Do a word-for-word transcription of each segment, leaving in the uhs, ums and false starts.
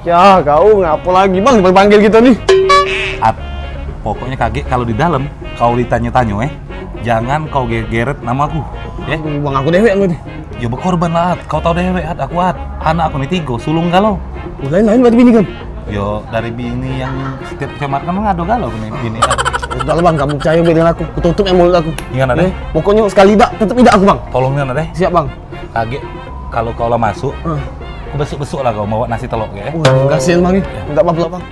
Ya, kau ngapo lagi, Bang, panggil-panggil kito ni? At, pokoknyo kagek kalu di dalem kau ditanyo-tanyo, eh, jangan kau ge-, geret namo aku, ye. Aduh, Bang, aku dewek anu ni. Yo, bekorban lah, At. Kau tau dewek, At, aku, At. Anak aku ni tigo, sulung galo. Lain-lain berarti bini kamu? Yo, dari bini yang setiap kecamatan kan ado galo bini, bini, At. Sudah lah, Bang, kamu percayo be dengan aku. Aku tutup yang mulut aku. Ingat, At, eh? Pokoknyo sekali idak, tetep idak aku, Bang. Tolong nian, At, eh. Siap, Bang. Kagek, kalu kau lah masuk, aku besuk-besuk lah kau bawa nasi telok ke, eh. Wah, kasihan, Bang. Minta maaf lah, Bang.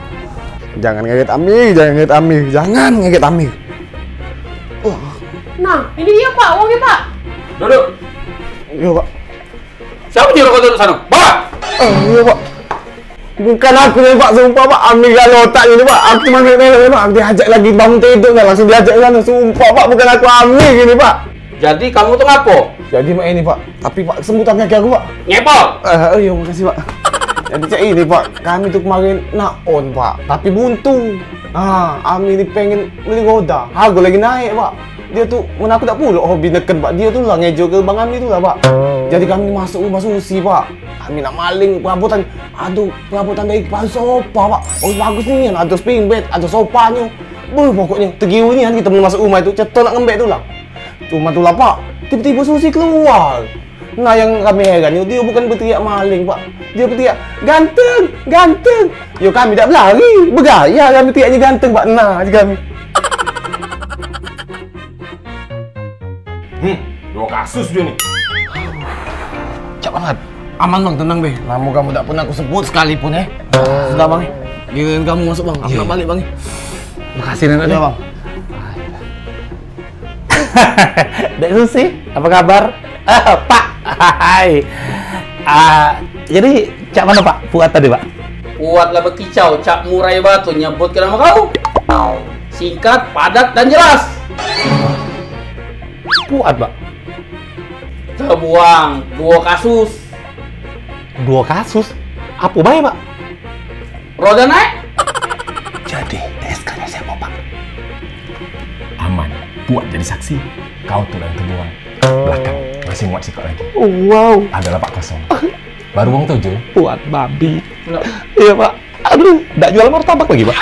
Jangan ngeget Amir, jangan ngeget Amir, jangan ngeget Amir. Wah. Nah, ini dio, Pak, uangnya, Pak. Duduk. Iyo, Pak. Siapa nyuruh kau duduk sana? Bawa. Eh, iyo, Pak. Bukan aku ni, Pak, sumpah, Pak. Amir galo otak ni, Pak. Aku cuma melek-melek, Pak. Aku diajak lagi bangun tidur dah, langsung diajak ke sana. Sumpah, Pak, bukan aku Amir ini, Pak. Jadi kamu tu ngapo? Jadi mak ini, Pak. Tapi, Pak, sembutan kaki aku, Pak. Ngepot. Eh, oh iyo, makasih, Pak. Jadi cak ini, Pak. Kami tu kemarin nak on, Pak. Tapi buntu. Ha, Amir ni pengen beli roda. Hargo lagi naek, Pak. Dio tu, men aku dak pulok hobi neken, Pak. Dio tu lah ngejo ke Bang Amir tu lah, Pak. Jadi kami ni masuk rumah Susi, Pak. Kami nak maling perabotan. Aduh, perabotan dari kepala sofa, Pak. Oh, bagus nian. Ado spring bed, ado sofanyo. Beuh, pokoknyo tegiu nian kito men masuk rumah itu. Ceto nak ngembek tu lah. Cuma tu lah, Pak. Tiba-tiba Susi keluar. Nah, yang kami heran, dio bukan beteriak maling, Pak. Dio beteriak, "Ganteng! Ganteng!" Yo, kami dak belari. Begaya kami teriaknyo ganteng, Pak. Nah, kami. Hmm, duo kasus dio ni. Cak banget. Aman, Bang, tenang be. Namo kamu dak pernah aku sebut sekalipun, eh. Sudah, Bang. Giliran kamu masuk, Bang. Aku nak balik, Bang. Makasih, Nenek. Iya, Bang. Dek Susi, apa kabar? Ah, Pak. Hai. Ah, jadi cak mano, Pak? Puat tadi, Pak? Puat lah bekicau, cak murai batu nyebut ke nama kau. Singkat, padat, dan jelas. Puat, Pak. Tebuang, duo kasus. Duo kasus? Apo bae, Pak? Roda naik. Jadi, S K-nya siapa, Pak? Aman. Puat jadi saksi. Kau tu lah yang tebuang. Belakang. Masih muat sikok lagi. Wow. Adalah Pak kosong. Baru wong tujuh. Puat babi. Iya, Pak. Aduh, dak jual martabak lagi, Pak.